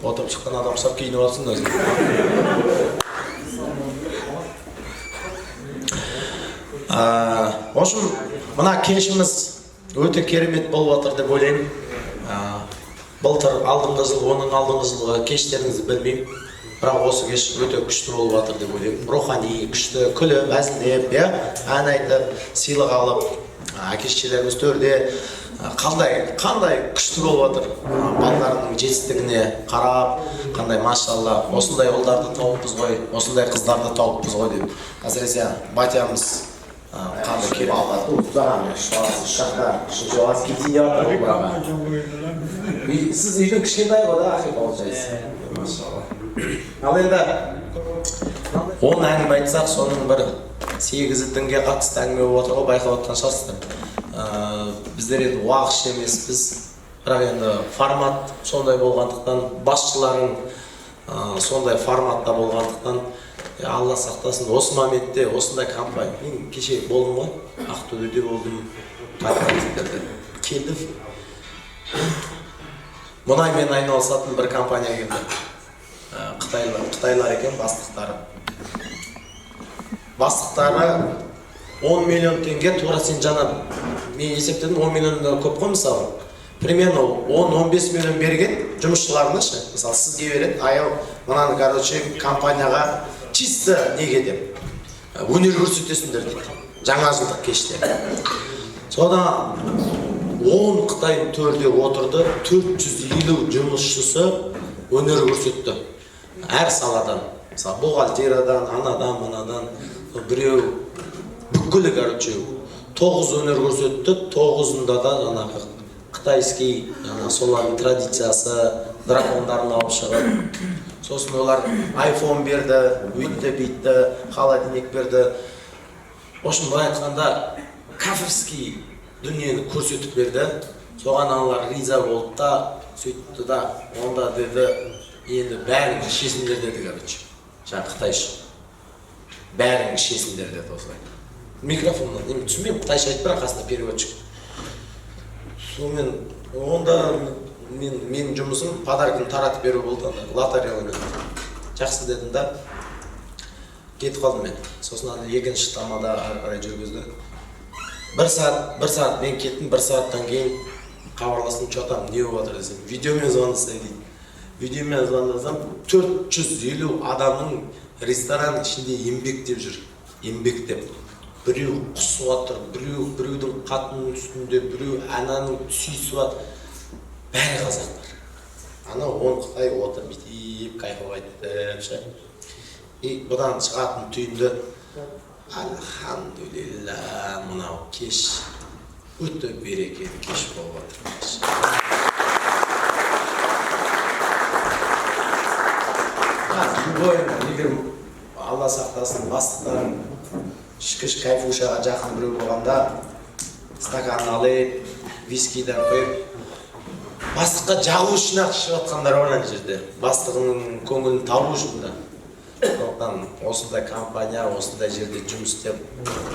Отырып шыққан адам ұқсап киініп алыпсың өзің. В общем, мына кешіміз өте керемет болып жатыр деп ойлаймын. Былтыр, алдыңғы жыл, оның алдыңғы жылғы кештеріңізді білмеймін, бірақ осы кеш өте күшті болып жатыр деп ойлаймын. Рухани күшті, күліп, әзілдеп, иә, ән айтып, сыйлық алып, әке шешелеріміз төрде, қандай қандай күшті болып жатыр. Балдарының жетістігіне қарап, қандай, машалла, осындай ұлдарды тауыппыз ғой, осындай қыздарды тауыппыз ғой деп. Әсіресе батямыз қандай керемет. Үш жақта үшінші баласы кетейін деп жатыр ғой бірақ. Сіз үйдің кішкентай ғой да, ахи, получается. Машалла. Ал енді 10 әңгіме айтсақ, соның бір 8-і дінге қатысты әңгіме болып отыр ғой, байқап отқан шығарсыздар. Біздер енді уағызшы емеспіз, бірақ енді формат сондай болғандықтан, басшыларың сондай форматта болғандықтан, Алла сақтасын, осы моментте осындай компания. Мен кеше болдым ғой, Ақтөбеде болдым, корпоративтерде. Келді, мұнаймен айналысатын бір компания келді. Қытайлар екен бастықтары. Бастықтары 10 миллион теңге, тура сен жаңа мен есептедім, 10 миллион көп қой мысалы. Примерно 10-15 миллион берген жұмысшыларына ше, мысалы, сізге береді, аяу мынаны, короче, компанияға чисто неге деп өнер көрсетесіңдер дейді, жаңа жылдық кеште. Содан 10 қытайдың төрде отырды, 450 жұмысшысы өнер көрсетті. Әр саладан, мысалы, бухгалтериядан, анадан, мынадан, біреу, бүкілі, короче, 9 өнер көрсетті, 9-ында да жаңағы қытайский, жаңағы солардың традициясы, дракондарын алып шығып, сосын олар айфон берді, өйтті, бүйтті, холодильник берді. В общем, былай айтқанда, кафирский дүниені көрсетіп берді. Соған аналар риза болды да, сөйтті да, онда деді, енді бәрің ішесіңдер деді, короче, жаңағы қытайша. Бәрің ішесіңдер деді осылай. Микрофоннан, енді түсінбеймін, қытайша айтып, бірақ қасында переводчик. Сонымен онда менің жұмысым подарканы таратып беру болды, ана лотереямен. Жақсы дедім да, кетіп қалдым мен. Сосын ана екінші тамада ары қарай жүргізді. 1 сағат, 1 сағат мен кеттім, 1 сағаттан кейін хабарластым, че там, не болып жатыр десем, видеомен звондасай дейді. Видеомен звондасам, 450 адамның ресторан ішінде еңбектеп жүр, еңбектеп. Біреу құсып жатыр, біреу біреудің қатынының үстінде, біреу ананың сүйісіп жатыр. Бәрі қазақтар. Анау 10 қытай отыр бүйтіп кайфовать етіп ше. И бұдан шығатын түйінді, альхамдулилля, мынау кеш өте берекелі кеш болып жатыр. Любой, егер, Алла сақтасын, бастықтарың ішкіш, кайфушаға жақын біреу болғанда, стаканын алып, вискиден құйып, бастыққа жағу үшін ақ ішіп жатқандар бар ана жерде, бастығының көңілін табу үшін да. Сондықтан осындай компания, осындай жерде жұмыс істеп,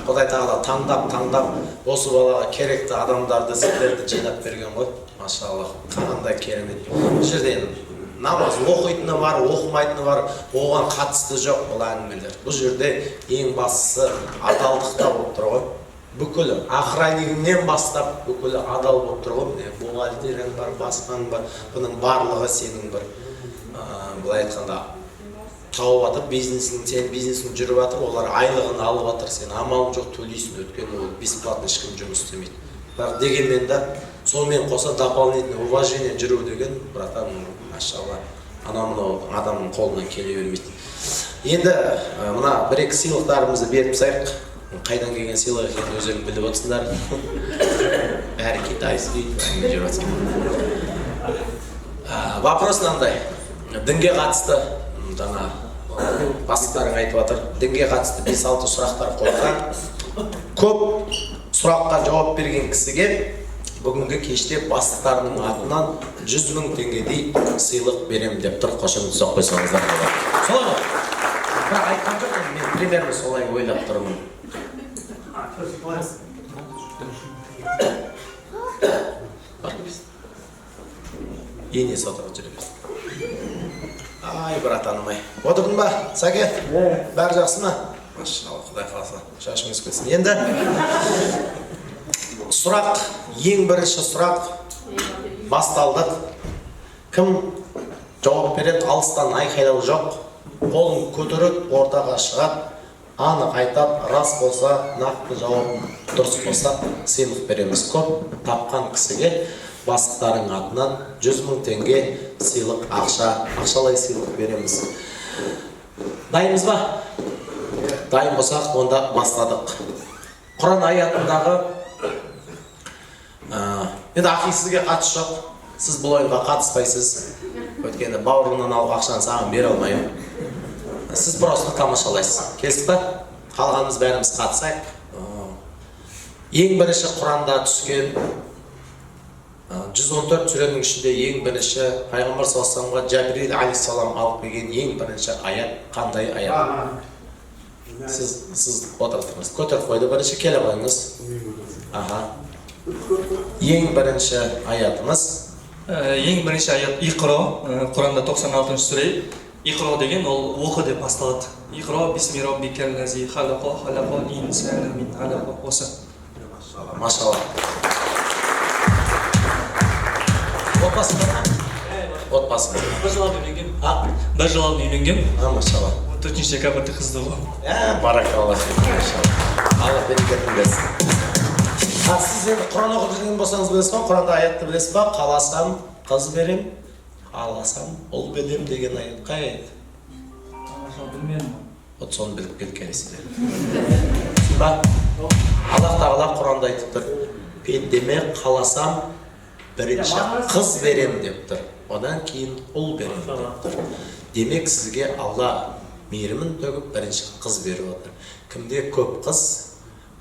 Құдай тағала таңдап таңдап осы балаға керекті адамдарды, сіздерді жинап берген ғой. Машаллах, қандай керемет. Бұл жерде енді намаз оқитыны бар, оқымайтыны бар, оған қатысты жоқ бұл әңгімелер. Бұл жерде ең бастысы адалдықта болып тұр ғой. Бүкіл охраннигіңнен бастап бүкілі адал болып тұр ғой. Міне, бухгалтерияң бар, басқаң бар, бұның барлығы сенің бір былай айтқанда тауып жатыр бизнесің, сенің бизнесің жүріп жатыр, олар айлығын алып жатыр, сен амалың жоқ, төлейсің, өйткені ол бесплатно ешкім жұмыс істемейді. Бірақ дегенмен де сонымен қоса дополнительный уважение жүру деген, братан, машалла, анау мынау адамның қолынан келе бермейді. Енді мына бір екі сыйлықтарымызды беріп тастайық. Қайдан келген сыйлық екенін өздерің біліп отырсыңдар. Бәрі китайский әңгіме жүріп жатса. Вопрос мынандай, дінге қатысты. Жаңа бастықтарың айтып жатыр, дінге қатысты 5-6 сұрақтар қойған. Көп сұраққа жауап берген кісіге бүгінгі кеште бастықтарының атынан 100 000 теңгедей сыйлық беремін деп тұр. Қошемет соғып қойсаңыздар болады. Солай ғой, бірақ айтқан жоқпын мен, примерно солай ойлап тұрмын. Бар, енесі отырып жүре берсін. Ай, братаным ай, отырдың ба, Сәке? Бәрі жақсы ма? Машалла, құдай қаласа, шашың өсіп кетсін. Енді сұрақ, ең бірінші сұрақ басталдық. Кім жауап береді? Алыстан айқайлау жоқ, қолын көтеріп ортаға шығады, анық айтады. Рас болса, нақты жауап дұрыс болса, сыйлық береміз. Көп тапқан кісіге бастықтарың атынан 100 000 теңге сыйлық ақша, ақшалай сыйлық береміз. Дайынбыз ба? Дайын болсақ, онда бастадық. Құран аятындағы енді, ақи, сізге қатысы жоқ, сіз бұл ойынға қатыспайсыз, өйткені бауырыңнан алып ақшаны саған бере алмаймын. Сіз просто тамашалайсыз, келістік па? Қалғанымыз бәріміз қатысайық. Ең бірінші Құранда түскен 114 сүренің ішінде ең бірінші пайғамбар саллаллаху алейхи Жәбірейіл алейхиссалам алып келген ең бірінші аят қандай аят? Сіз отыра тұрыңыз, көтеріп қойды бірінші, келе қойыңыз. Аха, ең бірінші аятымыз? Ең бірінші аят Иқро, Құранда 96 сүре. Иқро деген ол оқы деп басталады. Иқро бисми роббикаллази халақа, халақал инсана мин алақа. Осы. Машалла. Отбасы бар ма? Отбасы? Бір жыл алдын үйленгем. А? Бір жыл алдын үйленгем. А, машалла. 4 декабрьде қызды ғой. Ә, баракалла фик, машалла, Алла берекетін берсін. А сіз енді Құран оқып жүрген болсаңыз, білесіз ба, Құранда аятты білесіз ба? «Қаласам, қыз берем, қаласам, ұл берем» деген аят қай аят? Білмедім. Вот соны біліп кел келесіде ба. Аллах тағала Құранда айтып тұр: пендеме қаласам, бірінші қыз берем деп тұр, одан кейін ұл берем деп тұр. Демек, сізге Алла мейірімін төгіп, бірінші қыз беріп отыр. Кімде көп қыз,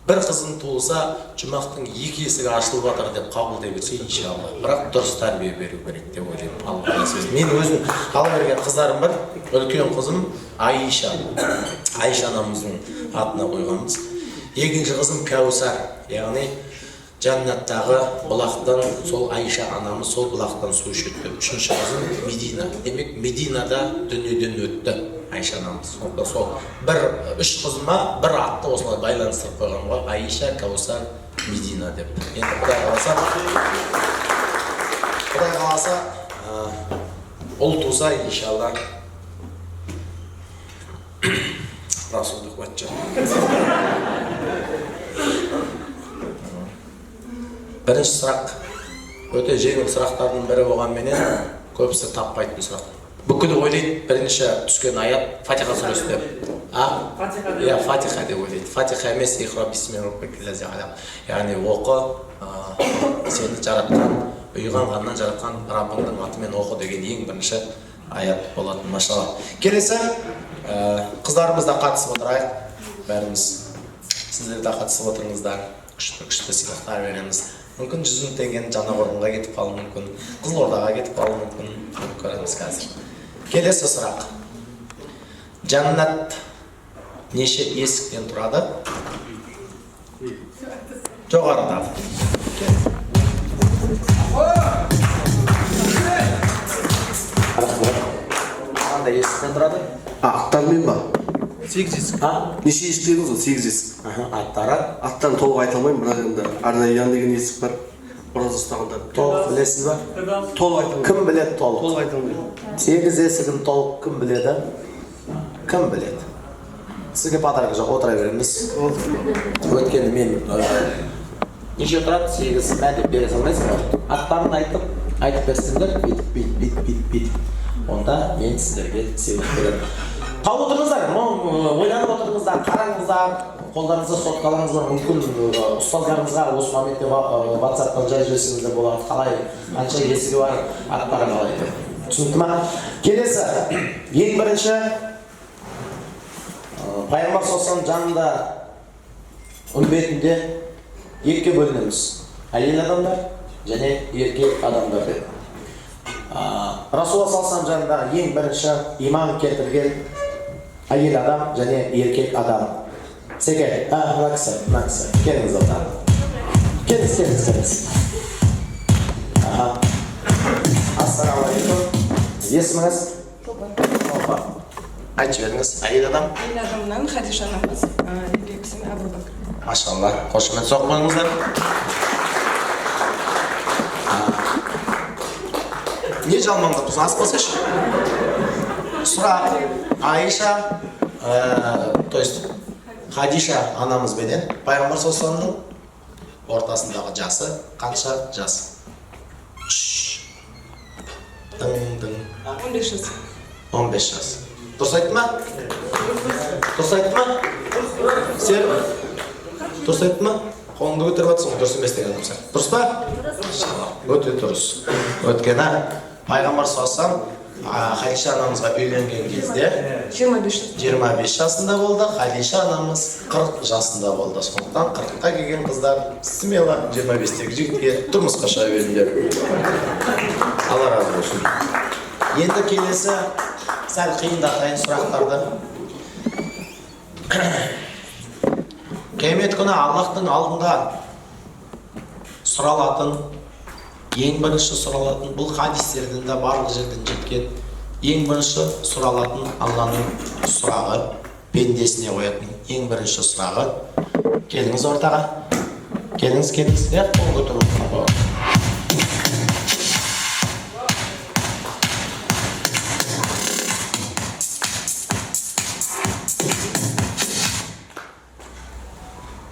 бір қызың туылса, жұмақтың екі есігі ашылып жатыр деп қабылдай берсе, иншалла. Бірақ дұрыс тәрбие беру керек деп ойлаймын, Алла нәсіп етсін. Мен өзім Алла берген қыздарым бар. Үлкен қызым Аиша, Аиша анамыздың атына қойғанбыз. Екінші қызым Кәусар, яғни жәннаттағы бұлақтан, сол Айша анамыз сол бұлақтан су ішеді деп. Үшінші қызым Медина, демек, Мединада дүниеден өтті Айша анамыз. Сондықтан сол бір үш қызыма бір атты осылай байланыстырып қойған ғой: Аиша, Кәусар, Медина деп. Енді құдай қаласа, ұл туса, иншалла, Расулдық патша. Бірінші сұрақ өте жеңіл сұрақтардың бірі болғанменен, көбісі таппайтын сұрақ. Бүкіл ойлайды, бірінші түскен аят Фатиха сүресі деп. А, иә, Фатиха деп ойлайды. Фатиха емес, Иқра бисми раббикаллази халақ, яғни оқы, сені жаратқан, ұйыған қаннан жаратқан Раббыңның атымен оқы деген ең бірінші аят болатын. Машалла. Келесі, қыздарымыз да қатысып отырайық, бәріміз, сіздер де қатысып отырыңыздар. Күшті күшті сыйлықтар береміз. Мүмкін, 100 000 теңгені Жаңақорғанға кетіп қалуы мүмкін, Қызылордаға кетіп қалуы мүмкін, көреміз қазір. Келесі сұрақ: жәннат неше есіктен тұрады? Жоғарыдағы. Рахмет. Қандай есіктен тұрады? А, аттарымен ба? Сегіз есік. А? Неше есік дедіңіз ғой? Сегіз есік. Аха, аттары? Аттарын толық айта алмаймын, бірақ енді Ар-Райян деген есік бар, ораза ұстағандар. Толық білесіз ба? Толық айта алмаймын. Кім біледі толық? Толық айта алмаймын. Сегіз есігін толық кім біледі? Кім біледі? Сізге подарок жоқ, отыра береміз, өйткені мен неше тұрады, сегіз мә деп бере салмайсың ғой. Аттарын айтып берсеңдер, бүйтіп, бүйтіп, бүйтіп, бүйтіп, бүйтіп, онда мен сіздерге сыйлық беремін. Тауып отырыңыздар, ойланып отырыңыздар, қараңыздар, қолдарыңызда соткаларыңыз бар, мүмкін, ұстаздарыңызға осы моментте ватсаптан жазып жіберсеңіздер болады, қалай, қанша есігі бар, аттары қалай деп. Түсінікті ма? Келесі, ең бірінші пайғамбар саллаллаху жанында үмбетінде екіге бөлінеміз: әйел адамдар және еркек адамдар деп. Расулалла саллаллаху алейхи жанындағы ең бірінші иман келтірген әйел адам және еркек адам? Секе, а, мына кісі, мына кісі, келіңіз ортаға, келіңіз, келіңіз, келіңіз. Аха, ассалаумағалейкум, есіміңіз? Шолпан. Апа, айтып жіберіңіз, әйел адам. Әйел адамнан Хадиша анамыз, еркек кісінің Абу Бәкір. Машалла, қошемет соғып қойыңыздар. Не жалмаңдап тұрсың, аспасайшы. Сұрақ: Айша, то есть Хадиша анамызбенен пайғамбар саллаллаху ортасындағы жасы қанша жас? Шш. Тың тың. 15 жас. 15 жас. Дұрыс айтты ма? Дұрыс айтты ма? Серік, дұрыс айтты ма? Қолыңды көтеріп жатырсың ғой, дұрыс емес деген адам сияқты. Дұрыс па? Өте дұрыс. Өйткені пайғамбар саллаллаху Хадиша анамызға үйленген кезде 25 жас. 25 жасында болды, Хадиша анамыз 40 жасында болды. Сондықтан 40-қа келген қыздар смело 25-тегі жігітке тұрмысқа шыға беріңдер. Алла разы болсын. Енді келесі сәл қиындатайын сұрақтарды. Қиямет күні Аллахтың алдында сұралатын, ең бірінші сұралатын, бұл хадистерден де барлық жерден жеткен, ең бірінші сұралатын Алланың сұрағы, пендесіне қоятын ең бірінші сұрағы. Келіңіз ортаға. Келіңіз, келіңіз. Иә, қол көтеріп.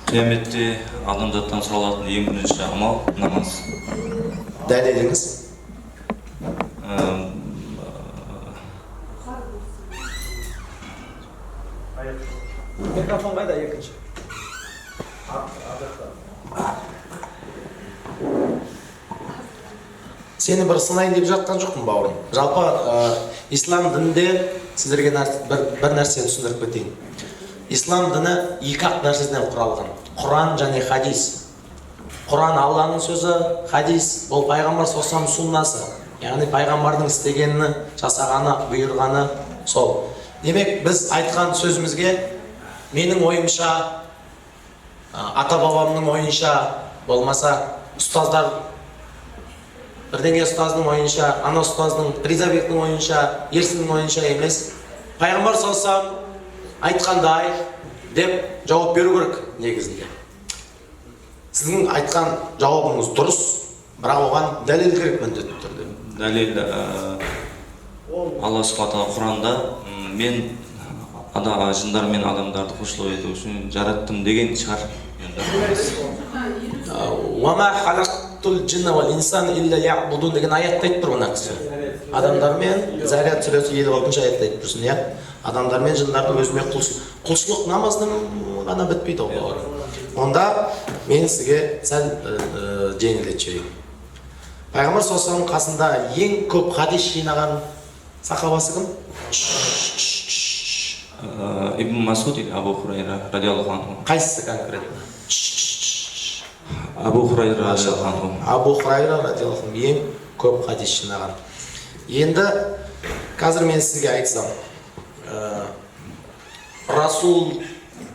Қияметте адамзаттан сұралатын ең бірінші амал – намаз. Дәлеліңіз? Микрофон қайда екінші? Сені бір сынайын деп жатқан жоқпын, бауырым. Жалпы ислам дінінде сіздерге бір нәрсені түсіндіріп кетейін. Ислам діні екі ақ нәрседен құралған: Құран және хадис. Құран – Алланың сөзі, хадис – ол пайғамбар саллаллаху суннасы, яғни пайғамбардың істегені, жасағаны, бұйырғаны сол. Демек, біз айтқан сөзімізге менің ойымша, ата бабамның ойынша, болмаса ұстаздар бірдеңе ұстаздың ойынша, ана ұстаздың, Ризабектің ойынша, Ерсіннің ойынша емес, пайғамбар саллаллаху айтқандай деп жауап беру керек негізінде. Сіздің айтқан жауабыңыз дұрыс, бірақ оған дәлел керек міндетті түрде. Дәлел, Алла субхана тағала Құранда мен жындар мен адамдарды құлшылық ету үшін жараттым деген шығар енді. «Уама халақтул джинна уал инсана илля лиябудун» деген аятты айтып тұр мына кісі. Адамдар мен, Зарият сүресі 56-аятта айтып тұрсың, иә? Адамдар мен жындарды өзіме құлшылық намаздан ғана бітпейді ғой, бауырым. Онда мен сізге сәл жеңілдетіп жіберейін. Пайғамбар саллаллаху алейхи қасында ең көп хадис жинаған сахабасы кім? Ибн Масуд или Абу Хурайра радиаллаху анху. Қайсысы конкретно? Абу Хурайра радиаллаху анху. Абу Хурайра радиаллаху анху ең көп хадис жинаған. Енді қазір мен сізге айтсам, Расул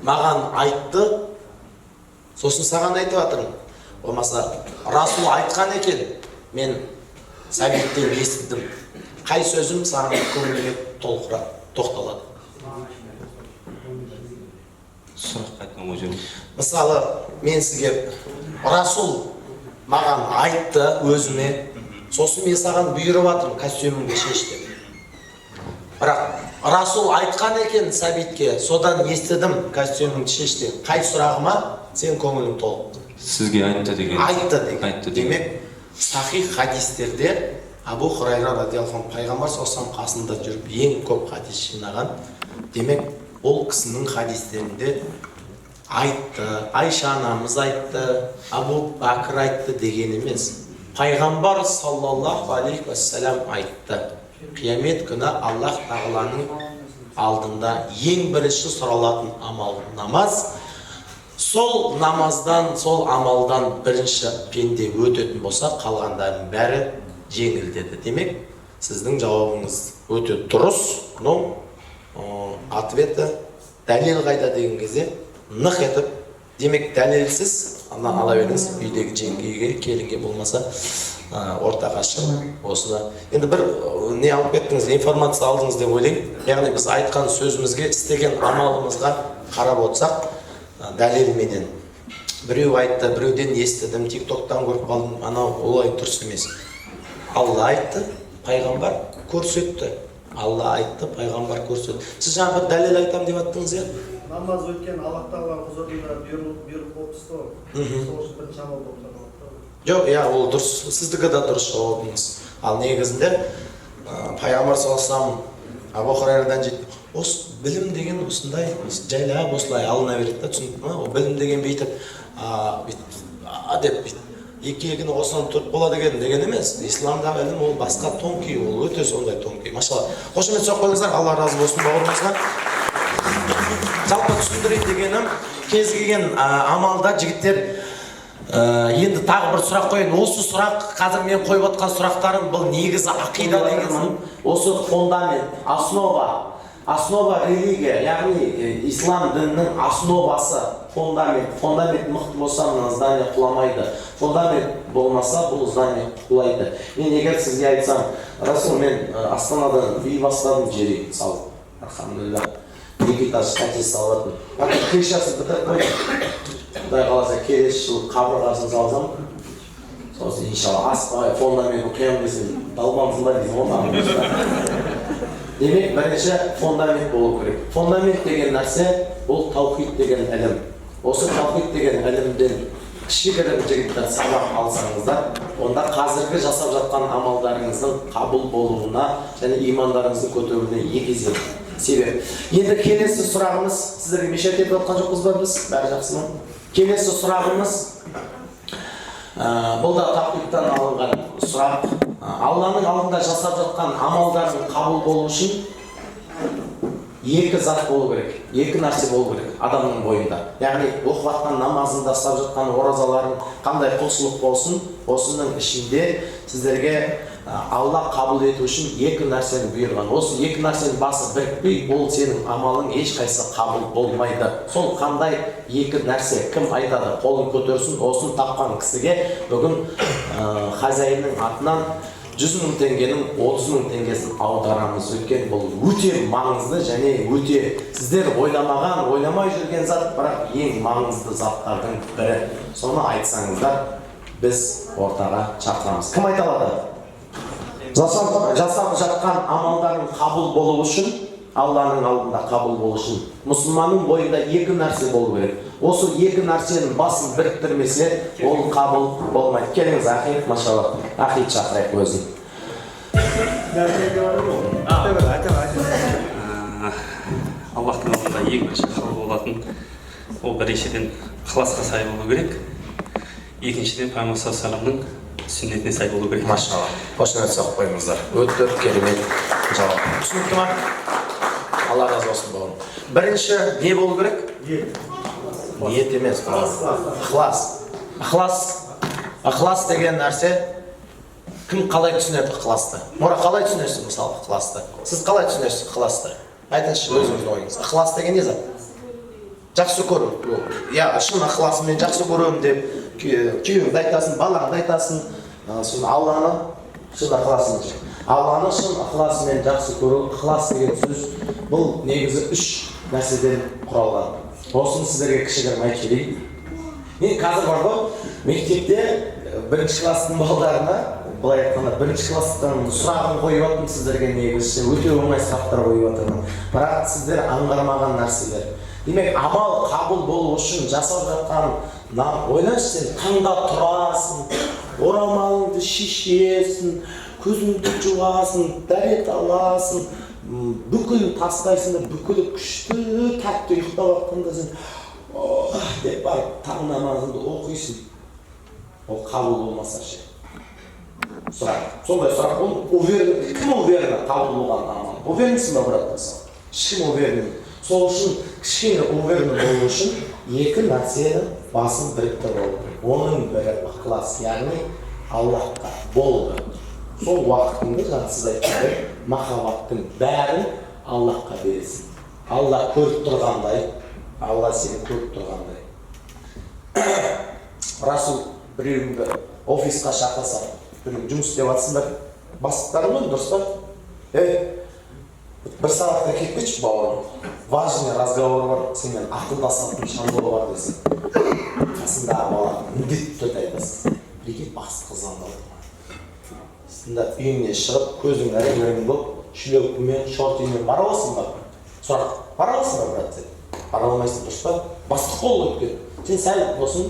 маған айтты, сосын саған айтып жатырмын. Болмаса Расул айтқан екен, мен Сәбиттен естідім. Қай сөзім саған көңіліңе толығырақ тоқталады? Сұрақ қайтадан қойып жіберіңіз. Мысалы, мен сізге Расул маған айтты өзіме, сосын мен саған бұйырып жатырмын, костюміңді шеш деп. Бірақ Расул айтқан екен Сәбитке, содан естідім, костюміңді шеш деп. Қай сұрағыма сен көңілің толықты? Сізге айтты деген. Айтты деген. Айтты деген. Демек, сахих хадистерде Абу Хурайра радиаллаху анху пайғамбар саллаллаху алейхи қасында жүріп ең көп хадис жинаған. Демек, ол кісінің хадистерінде айтты, Айша анамыз айтты, Абу Бәкір айтты деген емес. Пайғамбар саллаллаху алейхи уассалам айтты. Қиямет күні Аллах тағаланың алдында ең бірінші сұралатын амал намаз. Сол намаздан, сол амалдан бірінші пенде өтетін болса, қалғандарының бәрі жеңілдеді. Демек, сіздің жауабыңыз өте дұрыс, но ответі дәлел қайда деген кезде нық етіп, демек дәлелсіз ана ала беріңіз үйдегі жеңгеге, келінге болмаса. Ортаға шығып, осыны енді бір не алып кеттіңіз, информация алдыңыз деп ойлаймын. Яғни біз айтқан сөзімізге, істеген амалымызға қарап отырсақ, дәлелменен біреу айтты, біреуден естідім, Тик Токтан көріп қалдым, анау олай дұрыс емес. Алла айтты, пайғамбар көрсетті. Алла айтты, пайғамбар көрсетті. Сіз жаңа бір дәлел айтамын деп жаттыңыз, иә? Намаз өткен Аллах Тағаланың құзырында бұйрық болып түсті ғой. Сол үшін бірінші амал болып саналады да. Жоқ, иә, ол дұрыс, сіздікі де дұрыс жауабыңыз. Ал негізінде пайғамбар саллаллаху алейхи Абу Хурайрадан жетті. Осы білім деген осындай жайлап осылай алына береді да, түсінікті ма? Ол білім деген бүйтіп, бүйтіп, а деп бүйтіп екі екіні қоссаң төрт болады екен деген емес. Исламдағы ілім ол басқа, тонкий, ол өте сондай тонкий. Машалла. Қошемет соғып қойыңыздар, Алла разы болсын бауырымызға. Жалпы түсіндірейін дегенім, кез келген амалда, жігіттер, енді тағы бір сұрақ қояйын. Осы сұрақ, қазір мен қойып отқан сұрақтарым, бұл негізі ақида деген осы фундамент, основа, основа религия, яғни ислам дінінің основасы фундамент. Фундамент мықты болса, мына здание құламайды. Фундамент болмаса, бұл здание құлайды. Мен егер сізге айтсам: «Расул, мен Астанадан үй бастадым, жер үй салып, альхамдулилля, екі этаж пәтер салып жатырмын, потом крышасын бітіріп қойдым, құдай қаласа, келесі жылы қабырғасын салсам, сосын иншалла аспай фундаментін құямын десем, долбансың ба?» — дейсің ғой маған. Демек, бірінші фундамент болу керек. Фундамент деген нәрсе ол таухид деген ілім. Осы таухид деген ілімден кішігірім, жігіттер, сабақ алсаңыздар, онда қазіргі жасап жатқан амалдарыңыздың қабыл болуына және имандарыңыздың көтерілуіне екі есе себеп. Енді келесі сұрағымыз. Сіздерге мешать етіп жатқан жоқпыз ба біз? Бәрі жақсы ма? Келесі сұрағымыз, бұл да таухидтан алынған сұрақ. Алланың алдында жасап жатқан амалдарың қабыл болу үшін екі зат болу керек, екі нәрсе болу керек адамның бойында. Яғни оқып жатқан намазында, ұстап жатқан оразаларын, қандай құлшылық болсын, осының ішінде сіздерге Алла қабыл ету үшін екі нәрсені бұйырған. Осы екі нәрсенің басы бірікпей, ол сенің амалың ешқайсысы қабыл болмайды. Сол қандай екі нәрсе, кім айтады, қолын көтерсін. Осыны тапқан кісіге бүгін хозяинның атынан 100 000 теңгенің 30 000 теңгесін аударамыз. Өйткені бұл өте маңызды және өте сіздер ойламаған, ойламай жүрген зат, бірақ ең маңызды заттардың бірі. Соны айтсаңыздар, біз ортаға шақырамыз. Кім айта алады? Жасап жатқан амалдарың қабыл болу үшін, Алланың алдында қабыл болу үшін мұсылманның бойында екі нәрсе болу керек. Осы екі нәрсенің басын біріктірмесе, ол қабыл болмайды. Келіңіз, ахи, машалла, ахи, шақырайық өзін. Айта бер, айта бер, айта бер. Аллахтың алдында ең бірінші қабыл болатын ол біріншіден ықыласқа сай болу керек, екіншіден пайғамбар саллаллаху алейхи вассаламның сүннетіне сай болу керек. Машалла, қошемет соғып қойыңыздар, өте керемет жауап. Түсінікті ма? Алла разы болсын, бауырым. Бірінші не болу керек? Ниет емес, ықылас. Ықылас, ықылас деген нәрсе, кім қалай түсінеді ықыласты? Мұра, қалай түсінесіз, мысалы, ықыласты? Сіз қалай түсінесіз ықыласты? Айтыңызшы өзіңіздің ойыңыз. Ықылас деген не зат? Жақсы көру, иә, шын ықыласыммен жақсы көремін деп күйеуіңді айтасың, балаңды айтасың, сосын Алланы шын ықыласымен, Алланы шын ықыласымен жақсы көру. Ықылас деген сөз бұл негізі үш нәрседен құралған. Осыны сіздерге кішігірім айтып жіберейін. Мен қазір бар ғой, мектепте бірінші класстың балдарына, былай айтқанда, бірінші класстың сұрағын қойып жатырмын сіздерге. Негізі өте оңай сұрақтар қойып жатырмын, бірақ сіздер аңғармаған нәрселер. Демек, амал қабыл болу үшін жасап жатқан ойлаңызшы, сен таңда тұрасың, орамалыңды шешесің, көзіңді жуасың, дәрет аласың, бүкіл тастайсың да, бүкіл күшті тәтті ұйықтап жатқанда сен «Ох» деп барып таң намазыңды оқисың. Ол қабыл болмаса ше? Сұрақ сондай сұрақ. Ол уверен, кім уверен қабыл болған амал? Уверенсің ба, брат? Мысалы, ешкім уверен. Сол үшін кішкене уверен болу үшін екі нәрсені басын біріктіріп алу керек. Оның бірі ықылас, яғни Аллахқа болды, сол уақытыңды, жаңа сіз айтқандай, махаббаттың бәрін Аллахқа бересің. Алла көріп тұрғандай, Алла сені көріп тұрғандай. Расул, біреуіңді офисқа шақырса Бір жұмыс істеп жатсыңдар, бастықтарың ғой, дұрыс па? Ей, бір сағатқа келіп кетші, бауырым, важный разговор бар, сенімен ақылдасатын шаруа бар десе, қасындағы бала міндетті түрде айтасың: прикинь, бастығы звондап отыр. Сонда үйіңнен шығып, көзің ірең ірең болып, шлепкамен, шортимен бара аласың ба? Сұрақ: бара аласың ба, брат, сен? Бара алмайсың, дұрыс па? Бастық қой ол, өйткені. Сен сәл болсын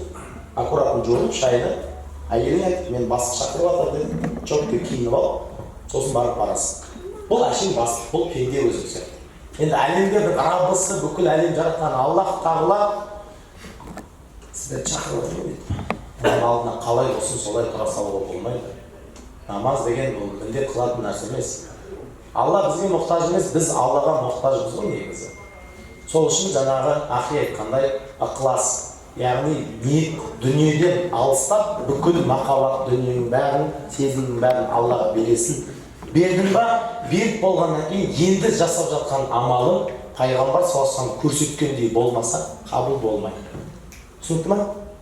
аккуратно жуынып, шайынып, әйеліңе айтып, мені бастық шақырып жатыр деп, четко киініп алып, сосын барып барасың. Бұл әшейін бастық, бұл пенде өзі сияқты. Енді әлемдердің раббысы, бүкіл әлем жаратқан Аллах тағала сіздерді шақырып отыр ғой дейді. Оның алдына қалай болсын солай тұра салуға болмайды. Намаз деген бұл міндет қылатын нәрсе емес. Алла бізге мұқтаж емес, біз Аллаға мұқтажбыз ғой негізі. Сол үшін жаңағы ақи айтқандай, ықылас, яғни ниет, дүниеден алыстап, бүкіл махаббат, дүниенің бәрін, сезімнің бәрін Аллаға бересің. Бердің ба, беріп болғаннан кейін енді жасап жатқан амалың пайғамбар саллаллаху алейхи вассалам көрсеткендей болмаса, қабыл болмайды. Түсінікті ма?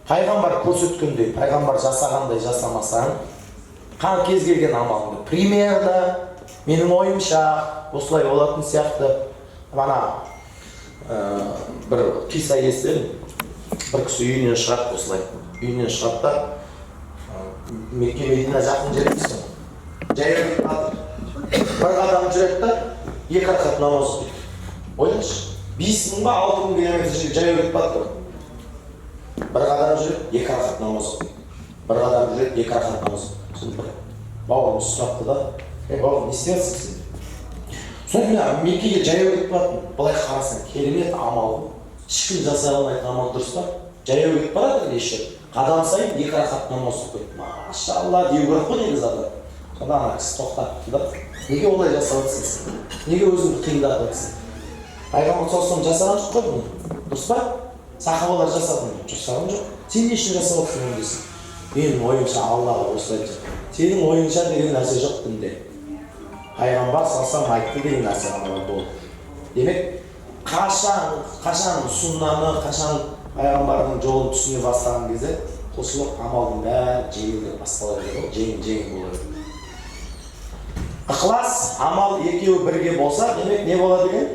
Пайғамбар көрсеткендей, пайғамбар жасағандай жасамасаң, кез келген амалыңды примерно, менің ойымша, осылай болатын сияқты. Ана бір қисса естідім. Бір кісі үйінен шығады осылай, үйінен шығады да, Мекке Медина жақын жер емес қой, жаяу кетіп жатыр. Бір қадам жүреді да, екі ракат намаз оқиды. Ойлашы, 5000 ба, 6000 километр жерге жаяу кетіп жатыр. Бір қадам жүреді, екі ракат намаз оқиды. Бір қадам жүреді, екі ракат намаз оқиды. Сосын бір бауырымыз сұрапты да: ей, бауырым, не істеп жатырсың сен? Сосын мен Меккеге жаяу кетіп бараттым. Былай қарасаң, керемет амал ғой, ешкім жасай алмайтын амал, дұрыс па? Жаяу кетіп бара жатыр, еще қадам сайын екі ракат намаз оқиды. Машалла деу керек қой негізі адам. Сонда ана кісі тоқтатты да: неге олай жасап жатырсың сен? Неге өзіңді қиындатып жатырсың? Пайғамбар саллаллаху алейхи жасаған жоқ қой бұны, дұрыс па? Сахабалар жасады ма? Жасаған жоқ. Сен не үшін жасап отырсың оны десең, менің ойымша, Аллаға осылай деп. Сенің ойыңша деген нәрсе жоқ дінде. Пайғамбар саллаллаху айтты деген нәрсе ғана бар, болды. Демек, қашан суннаны, қашан пайғамбардың жолын түсіне бастаған кезде құлшылық амалдың бәрі жеңілдеп бастала береді ғой, жеңіл жеңіл бола береді. Ықылас, амал екеуі бірге болса, демек, не болады екен?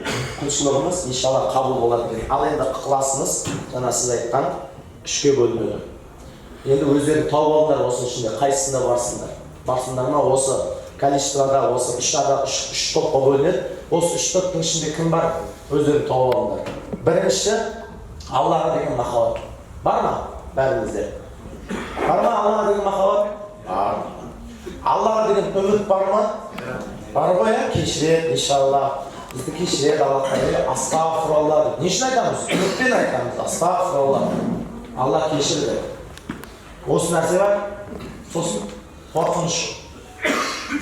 Құлшылығымыз иншалла қабыл болады екен. Ал енді ықыласымыз жаңа сіз айтқан үшке бөлінеді. Енді өздері тауып алыңдар, осының ішінде қайсысында барсыңдар. Барсыңдар ма? Осы количествода осы үш адам, үш топқа бөлінеді. Осы үш топтың ішінде кім бар, өздері тауып алыңдар. Бірінші, Аллаға деген махаббат бар ма? Бәрімізде бар ма Аллаға деген махаббат? Бар. Аллаға деген үміт бар ма? Бар ғой, иә. Кешіреді, иншалла, бізді кешіреді Алла тағала. Астағфиралла деп не үшін айтамыз? Үмітпен айтамыз: астағфиралла, Алла кешір деп. Осы нәрсе бар. Сосын қорқыныш.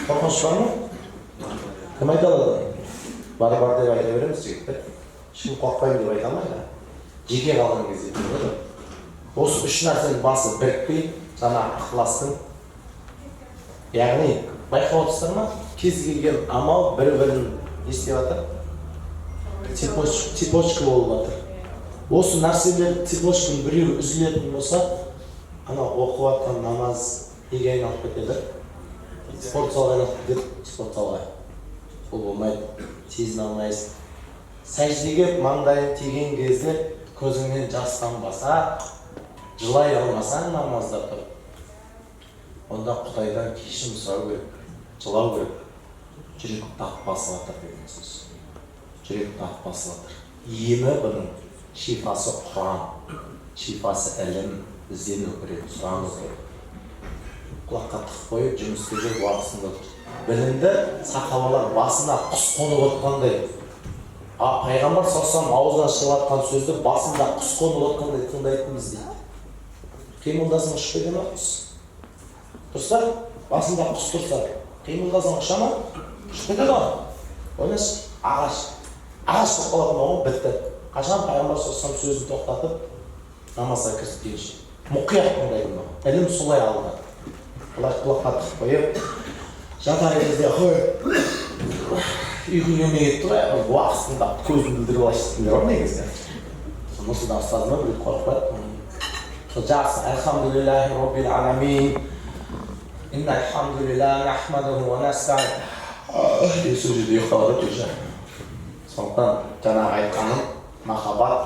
Қорқыныш бар ма? Кім айта алады? Бар, бар деп айта береміз, жігіттер. Ешкім қорықпаймын деп айта алмайды жеке қалған кезде дейді. Осы үш нәрсенің басы бірікпей, жаңағы ықыластың, яғни байқап отырсыздар ма, кез келген амал бір бірін не істеп жатыр? Цепочка болып жатыр. Осы нәрселер, цепочканың біреуі үзілетін болса, анау оқып жатқан намаз неге айналып кетеді? Спорт залға айналып кетеді. Спорт залға ол болмайды, сезіне алмайсың. Сәждеге маңдайың тиген кезде көзіңнен жас тамбаса, жылай алмасаң намазда тұрып, онда Құдайдан кешірім сұрау керек, жылау керек. Жүрек дақ басып жатыр деген сөз, жүрек дақ басып жатыр. Емі бұның, шифасы Құран, шифасы ілім. Іздену керек, сұрану керек. Құлаққа тығып қойып, жұмыс істеп жүріп, уақытысында тұр. Білімді сахабалар басына құс қонып отқандай, а пайғамбар саллаллаху аузынан шығып жатқан сөзді басында құс қонып отқандай тыңдайтынбыз дейді. Қимылдасаң, ұшып кете ма құс? Дұрыс па? Басында құс тұрса, қимылдасаң, ұша ма? Ұшып кетеді ғой. Ойлашы, ағаш ағаш болып қалатын болған, бітті. Қашан пайғамбар саллаллаху сөзін тоқтатып, намазға кіріспегенше мұқият тыңдайтын болған. Ілім солай алынады. Былай құлаққа тығып қойып жатар кезде, ой, ұйқың келмей кетті ғой, бір уағыз тыңдап, көзін білдіріп алайыншы бар негізі. Нұрсұлтан ұстазым ба, біреу қойып қояды. Сол жақсы: альхамдулиллахи роббил аламин. Инна альхамдулилля, нахмадуху ва настаин. Деп сол жерде ұйықтап жатады уже. Сондықтан жаңағы айтқаным махаббат,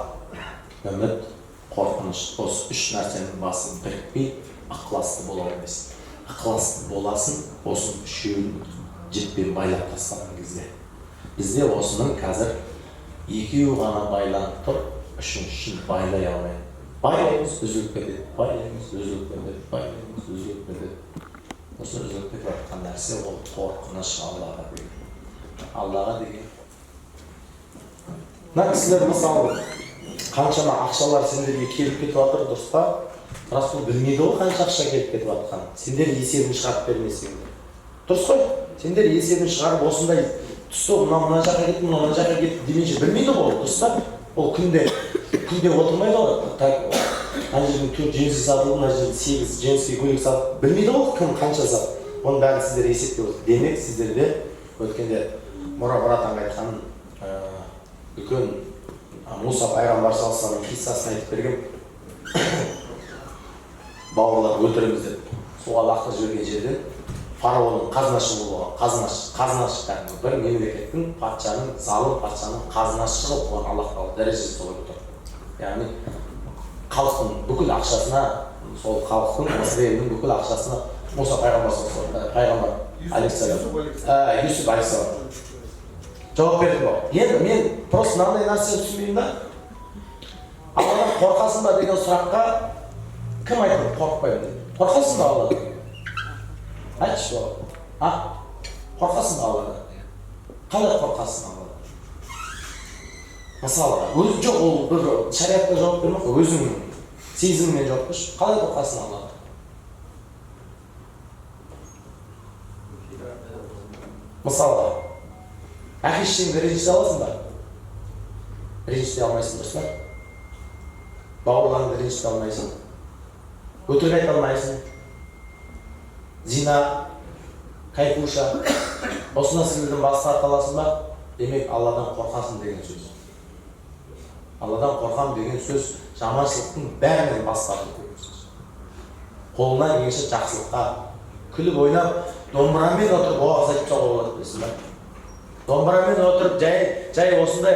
үміт, қорқыныш. Осы үш нәрсенің басы бірікпей ықыласты бола алмайсың. Ықыласты боласың осының үшеуін жіппен байлап тастаған кезде. Бізде осының қазір екеуі ғана байланып тұр, үшіншісін байлай алмай. Байлаймыз, үзіліп кетеді, байлаймыз, үзіліп кетеді, байлаймыз, үзіліп кетеді. Осы үзіліп кетіп жатқан нәрсе ол қорқыныш Аллаға деген. Аллаға деген. Мына кісілер мысалы қаншама ақшалар сендерге келіп кетіп жатыр, дұрыс па? Расул білмейді ғой қанша ақша келіп кетіп жатқанын. Сендер есебін шығарып бермесеңдер. Дұрыс қой? Сендер есебін шығарып осындай түсті, мына мына жаққа кетті, мына мына жаққа кетті демейінше білмейді ғой ол, дұрыс па? Ол күнде отырмайды ғой. Так, ана жерден 4 джинсы сатылды, мына жерден 8 джинсы көйлек сатылды. Білмейді ғой кім қанша сатты. Оның бәрін сіздер есептеп отырсыз. Демек сіздерде өткенде Мұра братанға айтқан үлкен Мұса пайғамбар саллаллаху алейхи қиссасын айтып берген. Бауырлар өлтіреміз деп суға лақтырып жіберген жерде фараонның қазынашы болған, қазынашы кәдімгі бір мемлекеттің патшаның, залым патшаның қазынашы қылып қойған Аллах тағала дәрежесі солай көтерді. Яғни халықтың бүкіл ақшасына, сол халықтың, Мысыр елінің бүкіл ақшасына Мұса пайғамбар пайғамбар алейхиссалам, Юсуф алейхиссалам жауап берді ғой. Енді мен просто мынандай нәрсені түсінбеймін да. Алладан қорқасың ба деген сұраққа кім айтады қорықпаймын деп? Қорқасың ба Алладан? Айтшы бауырым. А? Қорқасың ба Алладан? Қалай қорқасың Алладан? Мысалға, өзі жоқ, ол бір шариатқа жауап бермей қой, өзің сезіміңмен жауап берші. Қалай қорқасың Алладан? Мысалға, әке шешеңді ренжіте аласың ба? Ренжіте алмайсың, дұрыс па? Бауырларыңды ренжіте алмайсың. Өтірік айта алмайсың. Зина, кайфуша, осы нәрселерден бас тарта аласың ба? Демек, Алладан қорқасың деген сөз. Алладан қорқам деген сөз жаманшылықтың бәрінен бас тарту деген сөз. Қолынан келгенше жақсылыққа күліп ойнап, домбырамен отырып уағыз айтып тастауға болады, білесің ба? Домбырамен отырып, жай осындай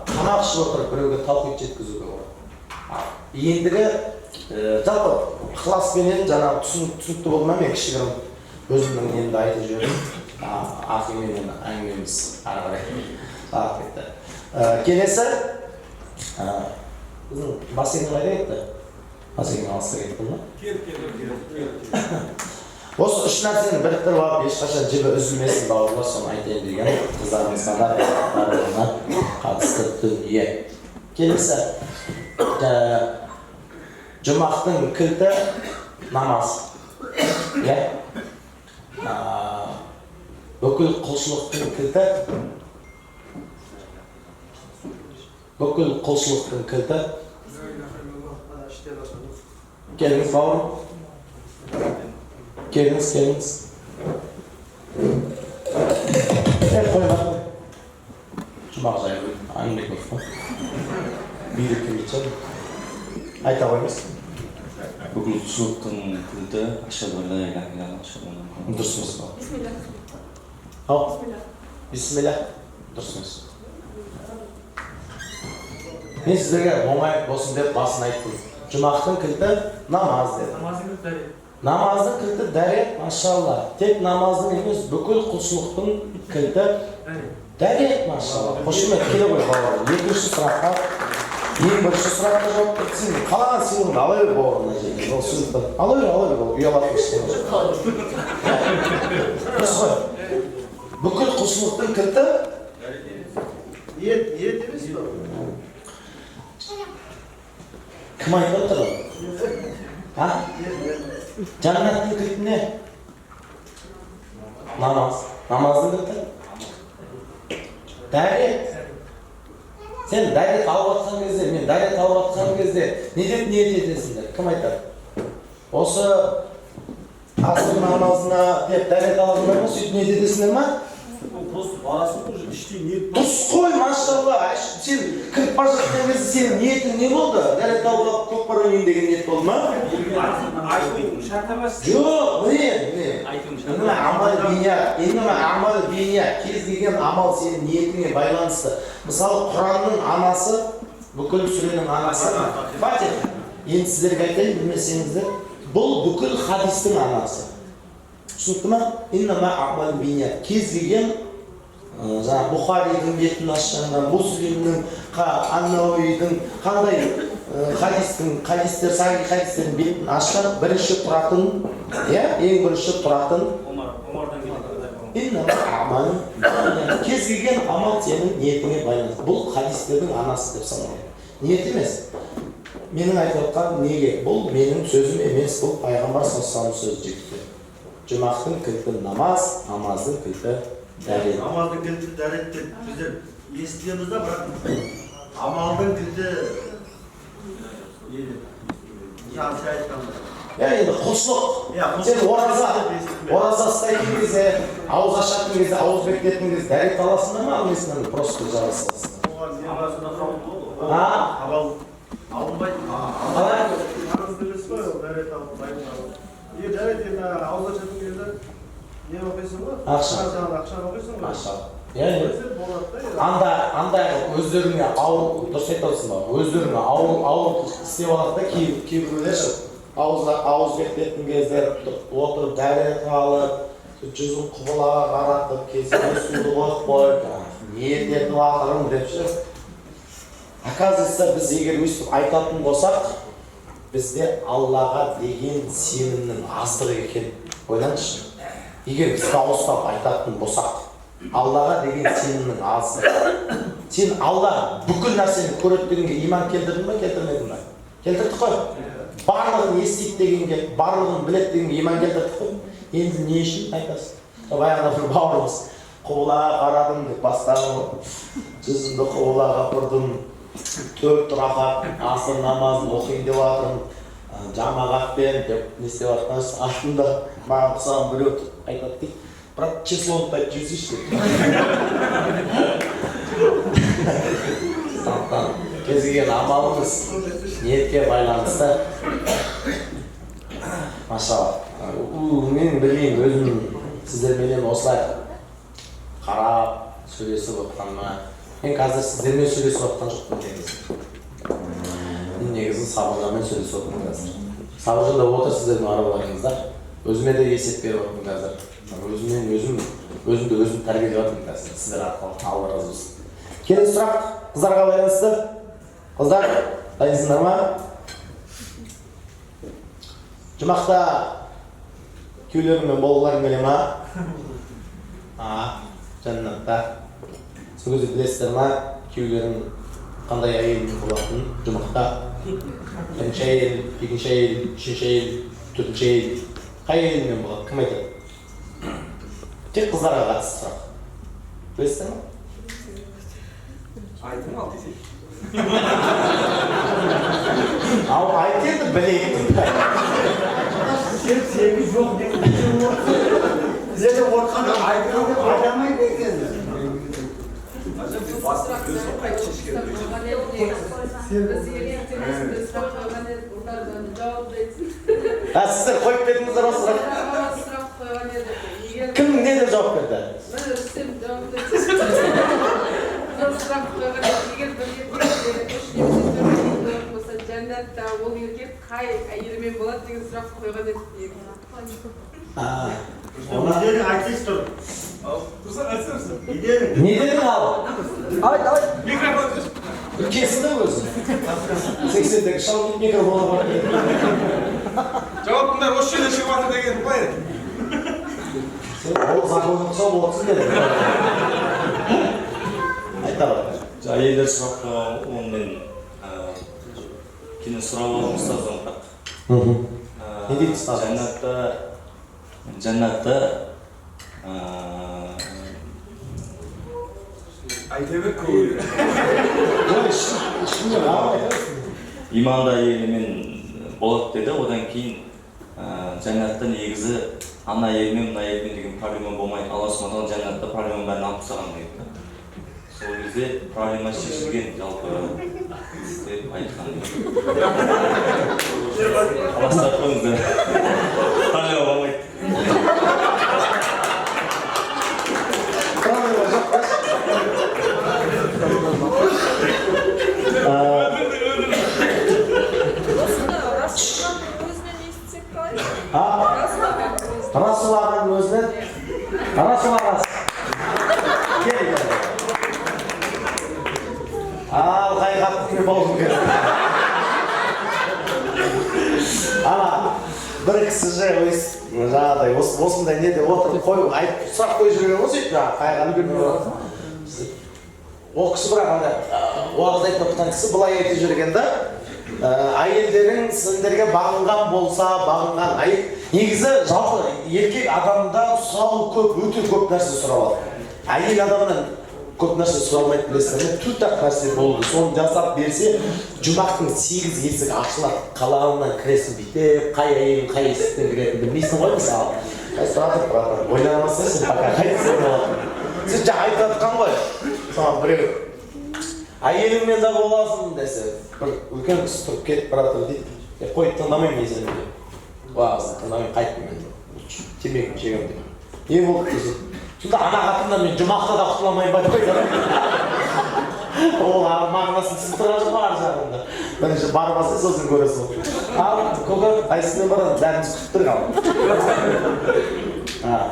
тамақ ішіп отырып біреуге таухид жеткізуге болады. Ендігі жалпы ықыласпенен жаңағы түсінікті болды ма? Мен кішігірім өзімнің немді айтып жібердім. Ақименен әңгімеміз ары қарай ағып кетті. Келесі біздің Басекең қайда кетті? Басекең алысқа кетті ма? Кел. Осы үш нәрсені біріктіріп алып ешқашан жібі үзілмесін бауырлар, соны айтайын деген қыздарымызға да барлығына қатысты дүние. Келесі жұмақтың кілті намаз. Иә? Бүкіл құлшылықтың кілті, бүкіл құлшылықтың кілті. Келіңіз бауырым. Келіңіз, келіңіз. Қойма. Жұмақ жайы әңгіме көп қой. Билік келмейтін шығар. Айта қойыңыз. Бүкіл құлшылықтың кілті ашаду ан ла илаха иллаллах, ашаду анна Мухаммадан Дұрыс емес па? Бисмилля. Ау. Бисмилля. Бисмилля. Дұрыс емес. Мен сіздерге оңай болсын деп басын айттым. Жұмақтың кілті намаз дедім. Намаздың кілті дәрет. Намаздың кілті дәрет, машалла. Тек намаздың емес, бүкіл құлшылықтың кілті дәрет, машалла. Қошемет, келе ғой бауырым. Екінші сұраққа, ең бірінші сұраққа жауап бер. Сен қалаған сыйлығыңды ала бер бауырым мына жерден. Ол сыйлықты ала бер, ала бер, ол ұялатын ештеңе жоқ. Дұрыс қой. Бүкіл құлшылықтың кілті Ниет, ниет емес пе? Кім айтып отыр? А? Жәннаттың кілті не? Намаз. Намаздың кілті? Дәрет. Сен дәрет алып жатқан кезде, мен дәрет алып жатқан кезде не деп ниет етесіңдер? Кім айтады? Осы аср намазына деп дәрет аласыңдар ма? Сөйтіп ниет етесіңдер ма? Просто барасың ғой, уже іштей ниет бар. Дұрыс қой, машалла. Сен кіріп бара жатқан кезде сенің ниетің не болды? Дәрет алып алып көкпар ойнайын деген ниет болды ма? Айтуың шарт емес. Жоқ, міне, міне. Айтуың шарт. Иннама амал биният, иннама амал биният. Кез келген амал сенің ниетіңе байланысты. Мысалы, Құранның анасы, бүкіл сүренің анасы Фатиха. Енді сіздерге айтайын, білмесеңіздер, бұл бүкіл хадистің анасы. Түсінікті ма? Иннама амал биният. Кез келген жаңағы Бұхаридің бетін ашсаң, Муслимнің, Ан-Науидің қандай хадистің, хадистер, сахи хадистердің бетін ашсаң, бірінші тұратын, иә, ең бірінші тұратын Омардан келген. Иннама амал биният. Кез келген амал сенің ниетіңе байланысты. Бұл хадистердің анасы деп саналады. Ниет емес. Менің айтып отқан неге? Бұл менің сөзім емес, бұл пайғамбар саллаллаху алейхи вассалам сөзі, жігіттер. Жұмақтың кілті намаз, намаздың кілті дәрет. Намаздың кілті дәрет деп біздер естігенбіз да, бірақ амалдың кілті не деп? Жаңа сен айтқандай. Иә, енді құлшылық. Иә, құлшылық. Сен ораза, деп естідім. Ораза ұстайтын кезде, ауыз ашатын кезде, ауыз бекітетін кезде дәрет аласың ба, алмайсың ба? Просто жара саласың. Оған не бар? А? Амал алынбайды. Қалай? Парыз емес қой ол дәрет алып, дайындалып. Егер дәрет енді ауыз ашатын кезде не оқисың ғой? Ақша. Жаңағы ақшаны оқисың ғой. Ақша. Иә, иә. Өзі болады да енді. Андай қылып өздеріңе ауыр, дұрыс айтып отырсың ба? Өздеріңе ауыр, ауыр істеп алады да, кейбіреулер ше, ауызына ауыз бекітетін кезде отырып дәрет алып, жүзін құбылаға қаратып, кесеге суды қойып қойып, ниет етіп жатырмын деп ше. Оказывается, біз егер өйстіп айтатын болсақ, бізде Аллаға деген сенімнің аздығы екен. Ойлаңызшы. Егер біз дауыстап айтатын болсақ, Аллаға деген сенімнің аздығы. Сен Алла бүкіл нәрсені көреді дегенге иман келтірдің бе, келтірмедің бе? Келтірдік қой. Барлығын естиді дегенге, барлығын біледі дегенге иман келтірдік қой. Енді не үшін айтасың? Баяғыда бір бауырымыз құбылаға қарадым деп бастаған, жүзімді құбылаға бұрдым, 4 рақат асыр намазын оқиын деп жатырмын, жамағатпен деп не істеп жатқан, артында маған ұқсаған біреу тұрып айтады дейді: «Брат, число ұмытпай жүрсейші», – деп. Сондықтан кез келген амалымыз ниетке байланысты. Машалла. Мен білмеймін, өзім сіздерменен осылай қарап сөйлесіп отқаныма. Мен қазір сіздермен сөйлесіп отқан жоқпын негізі. Мен негізі Сабыржанмен сөйлесіп отырмын қазір. Сабыржан да отыр сіздердің араларыңызда. Өзіме де есеп беріп отырмын қазір. Өзімнен өзім, өзімді өзім тәрбиелеп жатырмын қазір. Сіздер арқылы, Алла разы болсын. Келесі сұрақ қыздарға байланысты. Қыздар, дайынсыңдар ма? Жұмақта күйеулеріңмен болғыларың келе ма? А, жәннатта. Сол кезде білесіздер ма, күйеулерің қандай әйелмен болатынын жұмақта? Бірінші әйел, екінші әйел, үшінші әйел, төртінші әйел. Қай әйелмен болады? Кім айтады? Тек қыздарға қатысты сұрақ. Білесіздер ма? Айтым ал десей. Ал айт енді, білейін. Сен сені жоқ деп сені отқанда айтқан деп айта алмайды екен. Біз еркектер осындай сұрақ қойған едік, ұлдар жауап айтсын. А, сіздер қойып бердіңіздер осы сұрақ? Сұрақ қойған едік. Егер Кім не деп жауап берді? Мен Рүстем жауап айтсын. Сұрақ қойған едік. Егер бір еркек үш немесе төрт әйел болатын болса, жәннатта ол еркек қай әйелімен болады деген сұрақ қойған едік негізі. Өздерің айтсайшы тұр. Тұрса айтсаңшы. Не дедің? Не дедің ал? Айт, айт. Микрофон. Үлкенсің да өзі. 80-дегі шал микрофоны бар. Жауаптың бәрі осы жерде шығып жатыр деген қалай еді? Сен ол законы ұқсап отырсың деді. Айта ғой. Әйелдер сұраққа оны мен кейін сұрап алдым ұстаздан бірақ. Не дейді ұстазыңыз? Жәннатта Айта бер көңіл. Ой, ішінде маған айта берсін. Иманды әйелімен болады деді. Одан кейін жәннатта негізі Ана әйелмен, мына әйелмен деген проблема болмайды. Алла субхана тағала жәннатта проблеманың бәрін алып тастаған деген да. Сол кезде проблема шешілген жалпы деп айтқан. Аластап қойыңыздар, проблема болмайды. Проблема жоқ па? Осыны Расулланың өзінен естісек қалай? А? Расул ағаның өзінен. Расул ағаның өзінен. Расул ағасы, кел, кел. Ал қай қатты болғым келді. Ана бір кісі же жаңағыдай осындай неде отырып қой айтып, сұрақ қойып жүрген ғой. Сөйтіп жаңағы қайғаны. Ол кісі бірақ андай уағыз айтып отырған кісі былай айтып жүрген да: әйелдерің сендерге бағынған болса, бағынған әйел. Негізі жалпы еркек адамда сұрау көп, өте көп нәрсе сұрап алады. Әйел адамнан көп нәрсе сұралмайды, білесіздер ме? Төрт ақ нәрсе болды, соны жасап берсе, жұмақтың сегіз есігі ашылады, қалағаннан кіресің бүйтіп. Қай әйелің қай есіктен кіретінін білмейсің ғой. Мысалы, тұра тұр, братан, ойланбасаң сен пока қайтыс болатынын. Сен жаңа айтып жатқан ғой, соған біреу әйеліңмен де боласың десе, бір үлкен кісі тұрып кетіп бара жатыр дейді: «Е, қой, тыңдамаймын мен сені», — деп. «Уағызды тыңдамаймын, қайттым мен, лучше темекімді шегемін», — деп. «Не болды?» — десе, «Сонда ана қатыннан мен жұмақта да құтыла алмаймын ба?» — деп айтады. Ол мағынасын түсініп тұрған жоқ қой. Ар жағында бірінші барып алсаң, сосын көресің. Ал көке, қайсысымен барасың? Бәріміз күтіп тұр. Ал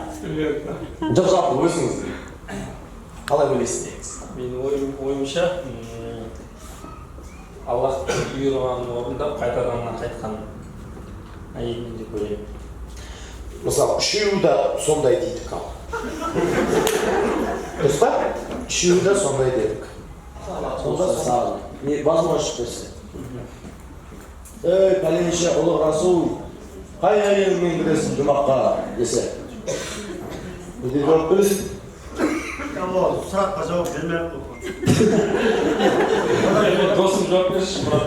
жоқ, жалпы өзіңіз қалай ойлайсыз негізі? Менің ойымша, Аллахтың бұйырғанын орындап, қайтарғаннан қайтқан әйелмен деп ойлаймын. Мысалы, үшеуі де сондай дейдік. Ал дұрыс па? Үшеуі де сондай дедік. Сонда мысалы, не возможность берсе: «Ей, пәленше ұлық Расул, қай әйеліңмен кіресің жұмаққа?» — десе, не деп жауап бересің? Ол сұраққа жауап бермей ақ қой. Досым, жауап берші, брат.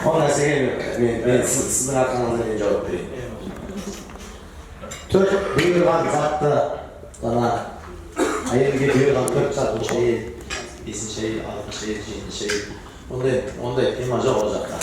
Ол нәрсеге мен сіздің арқаңызда мен жауап берейін. Төрт бұйырған затты, ана әйелге бұйырған төрт зат: үш әйел, бесінші әйел, алтыншы әйел, жетінші әйел. Ондай тема жоқ ол жақта.